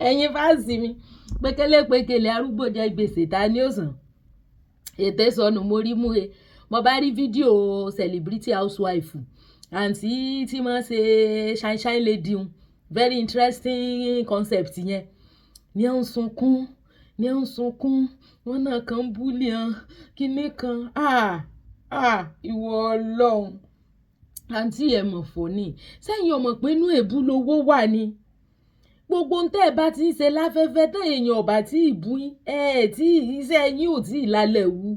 Ẹ̀yin fans mi, pékélé pékélé, arúgbó jẹ gbèsè, ta ni ó san? Ètè sọnù mo rí mú e. Mo bá rí fídíò celebrity housewife, àǹtí tí wọ́n ṣe shine shine lady un, very interesting concept yẹn, ní à ń sunkún, ní à ń sunkún, wọn náà kàn ń bully hàn kíní kan. Ah ah, ìwọ Ọlọ́run, àǹtí ẹ̀ mọ̀ fò ní sẹ́yìn ọmọ pé inú èébú lowó wà ní gbogbo ohun tẹ́ ẹ bá ti ń ṣe láfẹ́fẹ́ tẹ́ èèyàn ọ̀bà tí ì bú yín ẹ̀ tí iṣẹ́ yín ò tí ì lálẹ́ wú.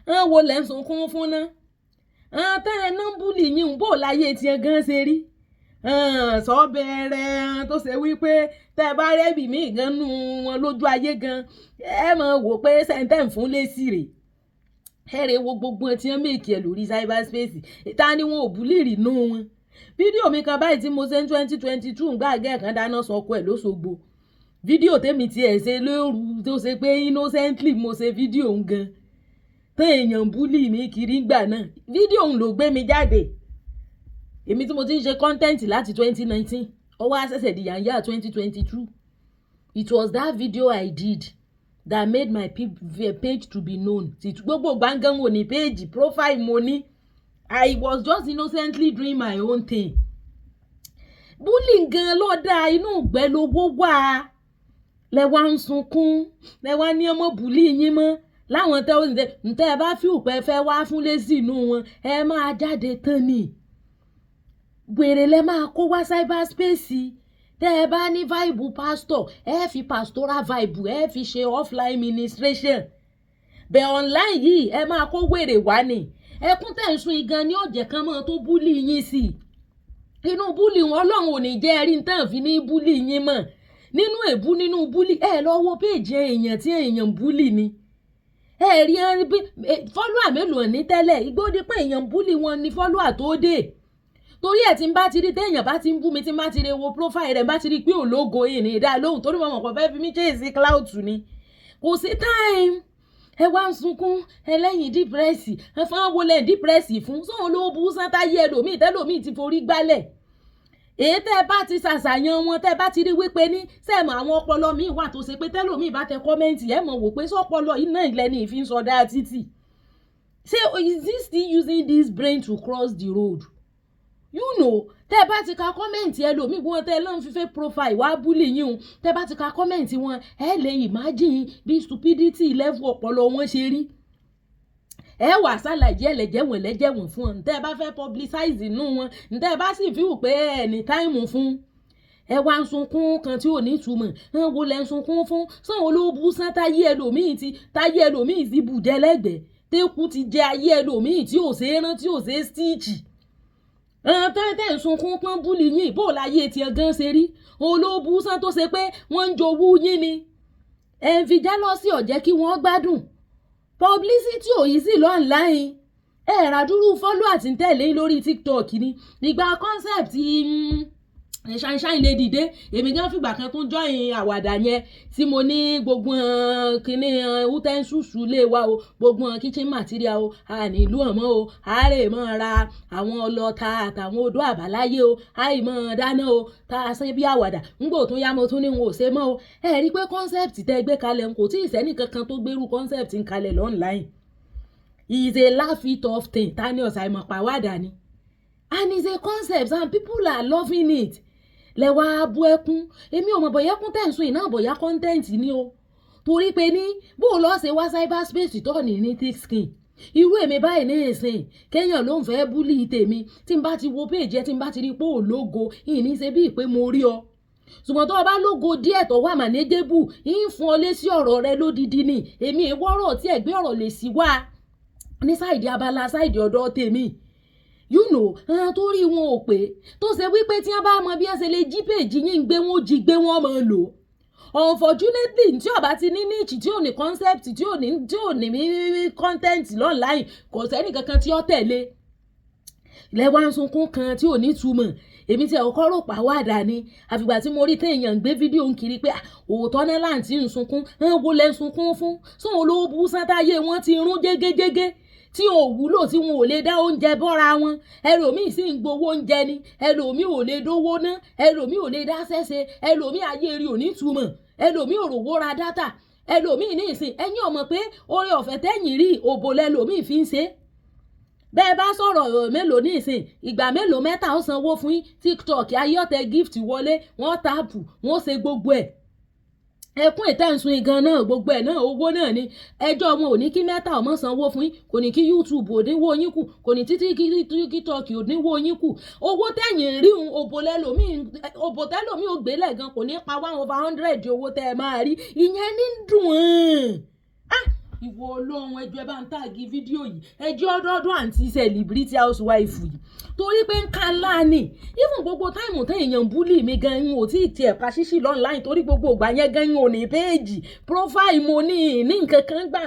Ń wo lẹ́ ń sunkún fún ná? Tẹ́ ẹ náà ń bully yín, bó láyé tiẹ̀ gan ṣe rí sọ bẹ̀rẹ̀ tó ṣe wípé tẹ́ ẹ bá rẹ́bì míì gan nú wọn lójú ayé gan, ẹ mọ̀ wò pé sẹ́ńtẹ̀ ń fún lésì rè. Ẹ rè wo gbogbo tí wọ́n make ẹ̀ lórí cyberspace, ta ni wọn ò bully rí nú wọn? Fídíò mi kan báyìí tí mo ṣe ní 2022, ń gbàgẹ́ kan dáná sọ ọkọ ẹ̀ lóṣogbo. Fídíò tèmi tiẹ̀ ṣe lóru tó ṣe pé innocently mo ṣe fídíò ń gan tán, èèyàn bully mi kiri ngbà náà, fídíò ń ló gbé mi jáde. Èmi tí mo ti ń ṣe content láti 2019, ó wá ṣẹ̀ṣẹ̀ di yànyà 2022. It was that video I did that made my page to be known. Gbogbo gbàngàn wo ní page profile mo ní, I was just innocently doing my own thing. Bullying gan ló dáa, inú ìgbẹ́ lowó wà. Lẹ wá ń sunkún, lẹ wá ní ọmọ bully yín mọ́ láwọn tẹ́ ntẹ́ ẹ bá fi òpẹ́ fẹ́ wá fún lésì inú wọn, ẹ máa jáde tán ni. Wèrè lẹ máa kó wá cyberspace. Tẹ́ ẹ bá ní vibe pastor, ẹ fi pastoral vibe, ẹ fi ṣe offline ministration bẹ́ẹ̀. Online yìí, ẹ máa kó wèrè wá ni. Ẹkún tẹ̀ ń sun igan ní ọ̀jẹ̀ kan mọ́ tó bully yín sí inú bully wọn. Ọlọ́run ò ní jẹ́ rí tán fi ní bully yín mọ́ nínú èbú, nínú bully. Ẹ lọ wo page èèyàn tí èèyàn bully ni, ẹ rí bí follower mélòó ní tẹ́lẹ̀ ìgbóni pé èèyàn bully wọn ní follower tó dé. Torí ẹ̀, tí n bá ti rí téèyàn bá ti ń bú mi, tí n bá ti rí wo profile rẹ̀, bá ti rí pé òlógo yìí ní ìdá lóhùn, torí mo mọ̀ pé fẹ́ fi mí chase clout ni, kò sí time. Ẹ wá ń sunkún ẹlẹ́yìn depress. Ẹ fún àwọn wọlé depress fún sóun ló bú sán táyé ẹlòmíì tẹ́lòmíì ti forí gbálẹ̀. Èyí tẹ́ ẹ bá ti ṣàṣàyàn wọn, tẹ́ ẹ bá ti rí wípé ní sẹ́ẹ̀mù àwọn ọpọlọ míì wà tó ṣe pé tẹ́lòmíì bá tẹ comment, ẹ mọ̀ wò pé sọ́pọlọ iná ilẹ̀ ní ìfi ń sọdá títì. Ṣé is he still using this brain to cross the road? Tẹ́ ẹ bá ti ka comment ẹlòmíì, bí wọ́n tẹ́ ẹ lọ́n fi fake profile wá bully yín o, tẹ́ ẹ bá ti ka comment wọn, ẹ lè imagine bí stupidity level ọpọlọ wọn ṣe rí. Ẹ wà ṣàlàyé ẹlẹ́jẹ̀wọ̀n lẹ́jẹ̀wọ̀n fún wọn ntẹ́ ẹ bá fẹ́ publicize inú wọn, ntẹ́ ẹ bá sì fi wù pé ẹ ní time fún. Ẹ wá ń sunkún kan tí ò ní ìtumọ̀. Ń wo lẹ́ ń sunkún fún? Sàn olóòbù sán táyé ẹlòmíì ti táyé ẹlòmíì ti bùjẹ́ lẹ́gbẹ̀ẹ́, tẹ́kù ti jẹ ayé ẹlòmíì tí ò ṣeé rán, tí ò ṣeé stitch. Tẹ́ ń sunkún pọ́n bully yín, bó láyé tiẹ̀ gan ṣe rí? Olóòbù sán tó ṣe pé wọ́n ń jowú yín ni, ẹ̀ ń fi jealousy ọ̀jẹ́ kí wọ́n gbádùn. Publicity ò yí sí online. Ẹ ràdúrú follow àti tẹ̀lé lórí TikTok ni. Ìgbà concept shine shine lady dé, èmi gan fìgbà kan tún join àwàdà yẹn tí mo ní gbogbo kíní utensils lé wa o, gbogbo kitchen material o, a ní ìlú ọ̀mọ́ o, a lè mọ́ ra àwọn ọlọ́ta àtàwọn odò àbáláyé o, àì mọ́ dáná o, tá a ṣe bí àwàdà. Ńgbò tún yá, mo tún ní n ò ṣe mọ́ o. Ẹ rí i pé concept tẹ́ gbé kalẹ̀, n kò tí ì sẹ́ni kankan tó gbérú concept ń kalẹ̀ online. Is a laugh it off thing. Ta ni ọ̀sà ìmọ̀ pàwádà ni, and it's a concept and people are loving it. Lẹ wá bú ẹkún. Èmi ò mọ̀ bọ̀yá ẹkún tẹ̀ ń sun iná, bọ̀yá content ni o, torí pé ní bó o lọ́ọ́ ṣe wá cyberspace tó ní thick skin. Irú èmi báyìí ní ìsìn, kéèyàn ló ń fẹ́ bully tèmi, tí n bá ti wo page ẹ, tí n bá ti rí pé ò lógo, ìní ṣe bíi pé mo rí ọ. Ṣùgbọ́n tó o bá lógo díẹ̀ tó wà manageable, ń fún ọ lé sí ọ̀rọ̀ rẹ lódidi ni. Èmi ìwọ́rọ̀ tí ẹ̀gbẹ́ ọ̀rọ̀ lè sí wá ní side, abala side ọ̀dọ̀ tèmi, àwọn tó rí wọn ò pé, tó ṣe wípé tí wọ́n bá mọ bí wọ́n ṣe lè jí page yín gbé, wọn jí gbé, wọn máa lò. Unfortunately, tí ó bá ti ní niche, tí ò ní concept, tí ò ní content online, kò sẹ́ni kankan tí ó tẹ̀lé. Lẹ́wà ń sunkún kan tí ò ní túmọ̀. Èmi tí ọkọ rò pa wàdà ni, àfìgbà tí mo rí téèyàn ń gbé fídíò ń kiri pé òótọ́ náà láǹtí ń sunkún. Ń wo lẹ́ ń sunkún fún? Sóun olówó bú sátáyé wọn ti rún jégéjégé. Tí ò wúlò, tí wọn ò lè dá oúnjẹ bọ́ra wọn. Ẹlòmíì sì ń gbowó oúnjẹ ni, ẹlòmíì ò lè dówó ná, ẹlòmíì ò lè dá sẹ́sẹ, ẹlòmíì ayé rí ò ní túmọ̀, ẹlòmíì ò rówó ra data, ẹlòmíì ní ìsìn. Ẹ̀yin ò mọ̀ pé oore ọ̀fẹ́ tẹ́yìn rí, òbò lẹlòmíì fi ń ṣe. Bẹ́ẹ̀ bá sọ̀rọ̀ mélòó ní ìsìn, ìgbà mélòó mẹ́ta ó sanwó fún yín. TikTok ayé ọ̀tẹ̀, gift wọlé, wọ́n tap, wọ́n ṣe gbogbo ẹ̀. Ẹkún ìtẹ̀sùn igan náà, gbogbo ẹ̀ náà, owó náà ni. Ẹjọ́ wọn ò ní kí Meta ọmọ sanwó fún yín, kò ní kí YouTube ò dínwó yín kù, kò ní títí kí TikTok ò dínwó yín kù. Owó tẹ̀yìn rí un, òbò lẹ́lòmíì, òbò tẹ́lòmíì ò gbélé gan kò ní pa 1/100 owó tẹ́ ẹ máa rí. Ìyẹn ní dùn ún. Ah, ìwọ Ọlọ́run, ẹjọ́ ẹ bá ń tag fídíò yìí, ẹjọ́ ọdọọdún àǹtí celebrity housewife yìí, torí pé ń ká ńlá ni. Even gbogbo time tẹ́ èèyàn bully mi gan, n ò tí ì tiẹ̀ pa ṣíṣì online, torí gbogbo ìgbà yẹn gan n ò ní page profile, mo ní nǹkan kan gbà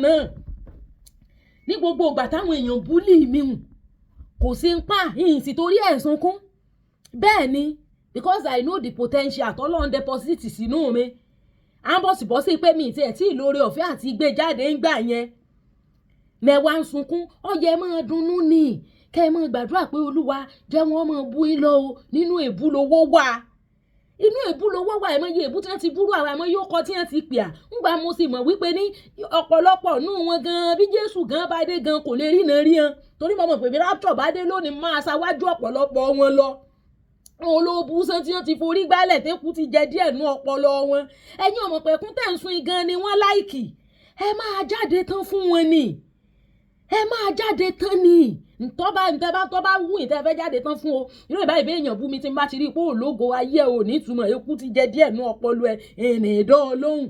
náà. Ní gbogbo ìgbà táwọn èèyàn bully mi hùn, kò sí ń pa ìyìn sì torí ẹ̀ sunkún. Bẹ́ẹ̀ ni, because I know the potential tọ́lọ́run deposit sínú mi. À ń bọ̀sibọ́sí pé mi tiẹ̀ tí ìlóore ọ̀fẹ́ àti gbé jáde ń gbà yẹn. Mẹ́wàá ń sunkún, ọ̀yẹ́ máa dunnú ni, kẹ́ ẹ máa gbàdúrà pé Olúwa jẹ́ wọ́n máa bú yín lọ o. Nínú èbú lowó wà, inú èbú lowó wà. Ẹ̀ mọ iye èbú tí wọ́n ti búrú àwọn, àmọ́ yóò kọ́ tí wọ́n ti pè à ńgbà. Mo sì mọ̀ wípé ní ọ̀pọ̀lọpọ̀ nù wọn gan, bí Jésù gan bá dé gan, kò lè rí iná rí hàn, torí mo mọ̀ pé bí rapture bá dé lónìí, máa ṣáwájú ọ̀pọ̀lọpọ̀ wọn lọ. Wọn olóòbù sán tí wọ́n ti forí gbálẹ̀, tẹ́kù ti jẹ díẹ̀ nú ọpọlọ wọn. Ẹ̀yin ọmọ pẹ̀kún tẹ̀ ń sun gan ni wọ́n like. Ẹ máa jáde tán fún wọn ni, ẹ máa jáde tán ni. Ntọ́ba ntẹ́bá tọ́ba wù yín, tẹ́ fẹ́ jáde tán fún o. Irú ìbá ìbé èèyàn bú mi, tí n bá ti rí i pé òlógo ayé ò ní ìtumọ̀, eku ti jẹ díẹ̀ nú ọpọlọ ẹ, ìrìn ìdán lóhùn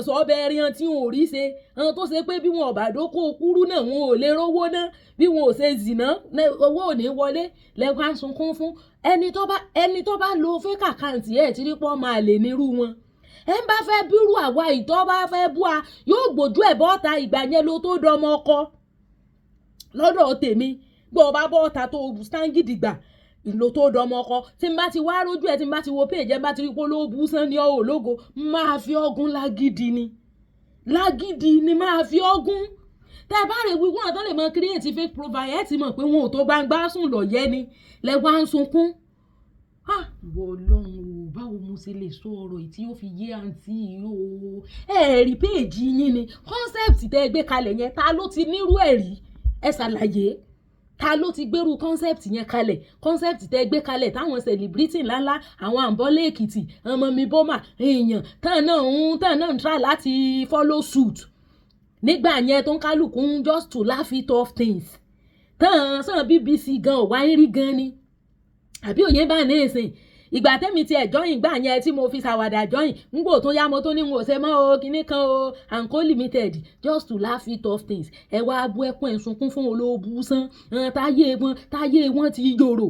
sọ bẹ́ẹ̀ rí hàn tí wọn ò rí ṣe hàn, tó ṣe pé bí wọn ò bá dókó kúrú náà, wọn ò lè rówó ná, bí wọn ò ṣe zìnà, owó ò ní wọlé. Lẹ́wọ́n á sunkún fún ẹni tó bá lo fake account ẹ̀ tí rí pọ́ máa lè nírú wọn. Ẹ ń bá fẹ́ bírú àwa ìtọ́ bá fẹ́ bú a, yóò gbójú ẹ̀ bọ́ta. Ìgbà yẹn ló tó dọmọ ọkọ lọ́dọ̀ tèmi. Gbọ́ ọ bá bọ́ta tó stand gidigba, ìlò tó dọmọ ọkọ. Tí n bá ti wá rójú ẹ, tí n bá ti wo page ẹ, bá ti rí pé olóòbù sán ní ọ òlógo, máa fi ọgùn lágídí ni, lágídí ni máa fi ọgùn. Tẹ́ ẹ bá rè wí wọn àtọ́ lè mọ create fake profile, ẹ ti mọ̀ pé wọn ò tó gbangba sùn lọ́yẹ́ ni lẹ́wọ́n á ń sunkún. Ah, ìwọ Ọlọ́run o, báwo mo ṣe lè sọ ọ̀rọ̀ yìí tí ó fi yé àǹtí yìí o? Ẹ rí page yín ni concept tẹ́ ẹ gbé kalẹ̀ yẹn, ta ló ti nírú ẹ̀ rí? Ẹ ṣàlàyé, ta ló ti gbérú concept yẹn kalẹ̀? Concept tẹ́ gbé kalẹ̀ táwọn celebrity ńláńlá, àwọn àǹbọ̀lé Èkìtì, ọmọ mi bọ́mà èèyàn tán náà ń try láti follow suit nígbà yẹn, tó ń kálukú ń just to laugh it off things tán sàn. BBC gan ò wáyé rí gan ni, àbí òye bá ní ìsìn? Ìgbà tẹ́mi tiẹ̀ join gbà yẹn, tí mo fi ṣàwàdà join, ngbò tó yá, mo tó ní n ò ṣe mọ́ o, kinní kan o, and co limited, just to laugh it off things. Ẹ wá bú ẹkún, ẹ̀ sunkún fún olóòbù sán táyé wọn ti yòrò,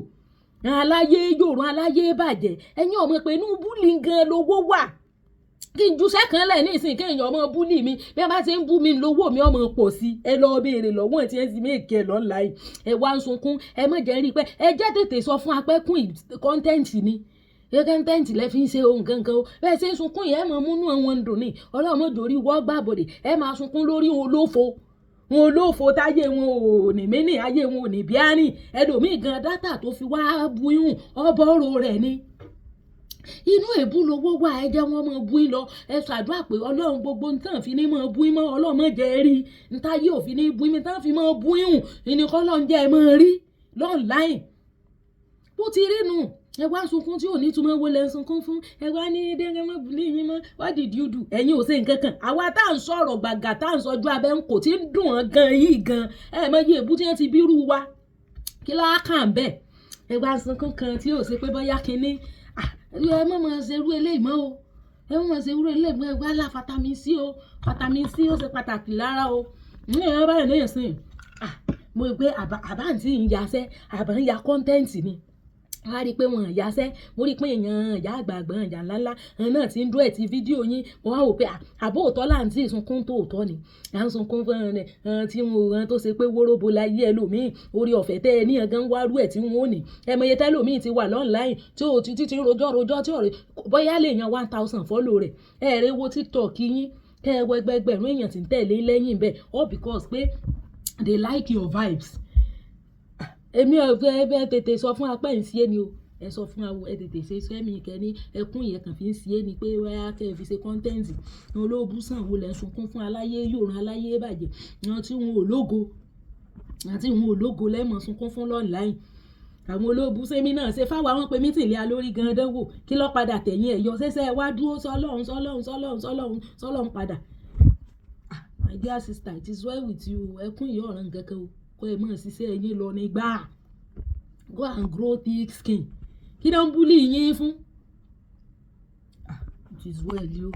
aláyé yòrò, aláyé bàjẹ́. Ẹ̀yin ọmọ pé inú bully gan lówó wà. Kí n juṣẹ́ kan lẹ̀ ní ìsìn, kéèyàn ọmọ bully mi, bí wọ́n bá ti ń bú mi, lówó mi ọmọ pọ̀ sí. Ẹ lọ béèrè lọ́wọ́ tí ẹ sì make ẹ lọ́nà yìí. Ẹ wá ń sunkún. Ẹ má jẹ́ rí i pé ẹ jẹ́ tètè sọ fún apẹ́kùn content ni, content lẹ fi ń ṣe ohun kankan o. Bẹ́ẹ̀ ṣe ń sunkún yẹn, ẹ mọ̀ múnú àwọn dùn ní ọlọ́mọ jòrí wọ́ gbàbọ̀dẹ̀. Ẹ máa sunkún lórí olófo wọn, olófo táyé wọn ò ní mí ayé wọn ò ní bí àárín ẹlòmíì gan. Data tó fi wá bu ihùn ọbọ̀rọ̀ rẹ̀ ni. Inú èbú lowó wà. Ẹ jẹ́ wọ́n mọ bú yín lọ. Ẹ ṣàdúrà pé Ọlọ́run, gbogbo nǹkan fi ní mọ bú yín mọ́, Ọlọ́run mọ̀ jẹ́ rí ntáyé òfin ní bú yín tán fi mọ bú yín hùn ìní kọ́lọ́n jẹ́ ẹ mọ́ rí l'online. Bó ti rí nù. Ẹ wá sunkún tí ò ní túmọ̀. Wo lẹ ń sunkún fún? Ẹ wá ní dẹ́gẹ́ mọ́ bully yín mọ́. What did you do? Ẹ̀yin ò ṣe nǹkan kan. Àwa tá à ń sọ̀rọ̀ gbàgà, tá à ń sọjú abẹ́ ń kò tí ń dùn ọ́n gan yìí gan. Ẹ mọ iye èbú tí wọ́n ti bírú wa, kí ló á kàn bẹ́ẹ̀? Ẹ wá sunkún kan tí ò ṣe pé bóyá kinní. Ẹ mọ̀ mọ̀ ṣe irú eléyìí mọ́ o, ẹ mọ̀ mọ̀ ṣe irú eléyìí mọ́. Ẹ wá lá vitamin C o, vitamin C ó ṣe pàtàkì lára o. Ní ẹ báyìí ní ìsìn, mo rí pé àbá àǹtí ń yaṣẹ́, àbá ń ya content ni. A rí i pé wọ́n yaṣẹ́. Mo rí i pé èèyàn ìyá àgbààgbà, ìyá ńláńlá náà ti ń dúró ẹ̀ ti fídíò yín. Mo wá wò pé àbó òótọ́ láǹtí ìsunkún tó òótọ́ ni à ń sunkún fún ẹ tí wọn tó ṣe pé wóróbo láyé ẹlòmíì. Orí ọ̀fẹ́ tẹ́ ẹ ní ẹ̀gán wárú ẹ̀ tí wọ́n ò ní. Ẹ mọ iye tẹ́lòmíì ti wà online tí ó ti ti rojọ́ rojọ́ tí ọ̀rẹ́ bóyá lè yan 1,000 follow rẹ̀. Ẹ rẹ̀ wo TikTok yín, kẹ́ ẹ wọ ẹgbẹgbẹ̀rún èèyàn tí ń tẹ̀lé lẹ́yìn bẹ́ẹ̀, all because pé They like your vibes. Èmi ò fẹ́ ẹ tètè sọ fún apẹ́ ń ṣe ni o. Ẹ sọ fún wa, ẹ tètè ṣe iṣẹ́ mi kẹ́ ní ẹkún yẹn kàn fi ń ṣe ni pé wáyà kẹ́ ẹ fi ṣe content. Àwọn olóòbù sàn wo lẹ̀ ń sunkún fún aláyé yòrán aláyé bàjẹ́. Àwọn tí wọn ò lógo, àwọn tí wọn ò lógo lẹ́mọ̀ sunkún fún online. Àwọn olóòbù sẹ́mi náà ṣe fáwọn àwọn pé meeting lé a lórí gan dánwò. Kí ló padà tẹ̀yìn ẹ̀ yọ? Ṣẹ̀ṣẹ̀ wá dúró sọ́lọ́run, sọ́lọ́run, sọ́lọ́run, sọ́lọ́run, sọ́lọ́run padà. Ah, my dear sister, it is well with you. Ẹkún yìí ọ̀ràn kankan o. Kó ẹ mọ̀ ṣiṣẹ́ yín lọ nígbà. Go and grow thick skin. Kí ló ń bully yín fún? Ah, it is well o.